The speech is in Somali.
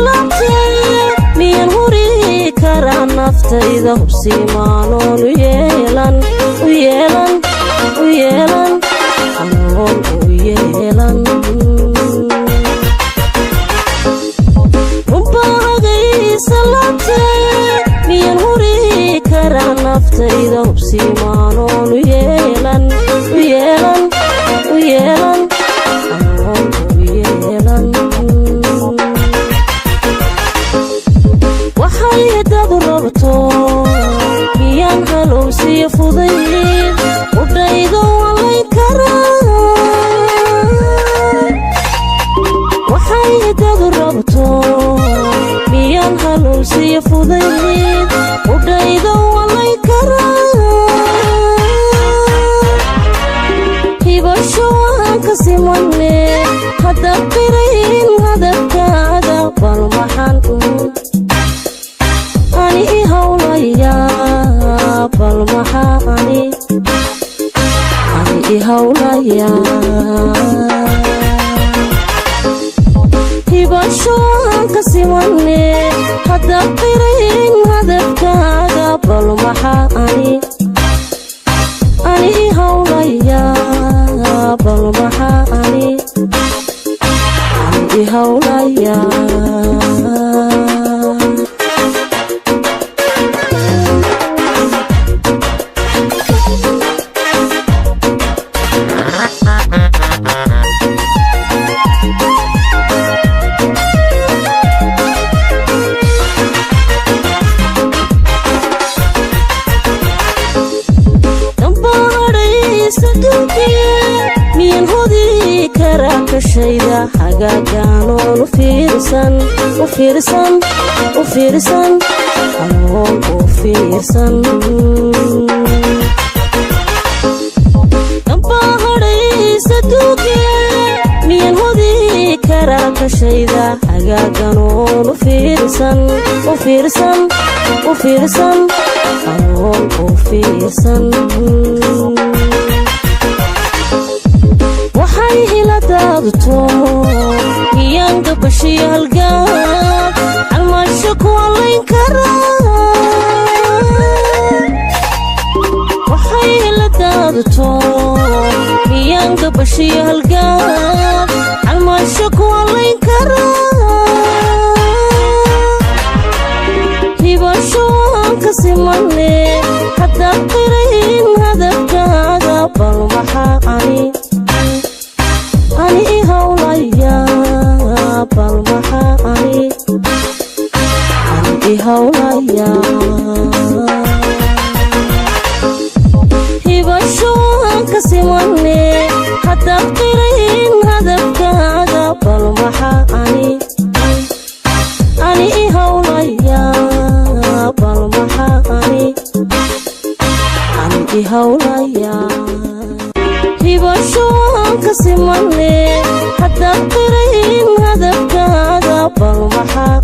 Laabtee miyaan huri karaa naftayda hubsiimaanoon u yeelan, u yeelan, u yeelan, anoon u yeelan? Runbaa hagaysa laabtee miyaan huri karaa naftayda hubsiimaanoon u yeelan, u yeelan, u yeelan, anoon u yeelan? Waxay hiddadu rabto miyaan halowsiyo fudayd udhaydo walayn karaa? Waxay hiddadu rabto miyaan halowsiyo fudayd udhaydo walayn karaa? Hibasho waan ka simane haddaad qirayn hadabkaaga, bal maxaan ani i hawlayaa? Bal maxaa ani i hawlayaa? Hibasho waan ka simane haddaad qirayn hadabkaaga, bal maxaa ani i hawlayaa? Bal maxaa ani i hawlayaa? Dambahadhaysa dunkee miyaan hodi karaa kashayda hagaagaanoon u fiirsan, u fiirsan, u fiirsan, anoon u fiirsan? Dambahadhaysa dunkee miyaan hodi karaa kashayda hagaaganoon u fiirsan, u fiirsan, u fiirsan, anoon u fiirsan? Waxay hiladaadto miyaan gabashiyo halgaad calmaasho ku allayn karaa? Waxay hiladaadto miyaan gabashiyo halgaad calmaasho ku allayn karaa? Hibasho waan ka simane haddaad qirayn hadabkaaga, bal maxaa ani i hawlayaa? Bal maxaa ani i hawlayaa? Hibasho waan ka simane haddaad qirayn hadabkaaga, bal maxaa ani i hawlayaa? Bal maxaa ani i hawlayaa? Hibasho waan ka simane haddaad qirayn hadabkaaga, bal maxaa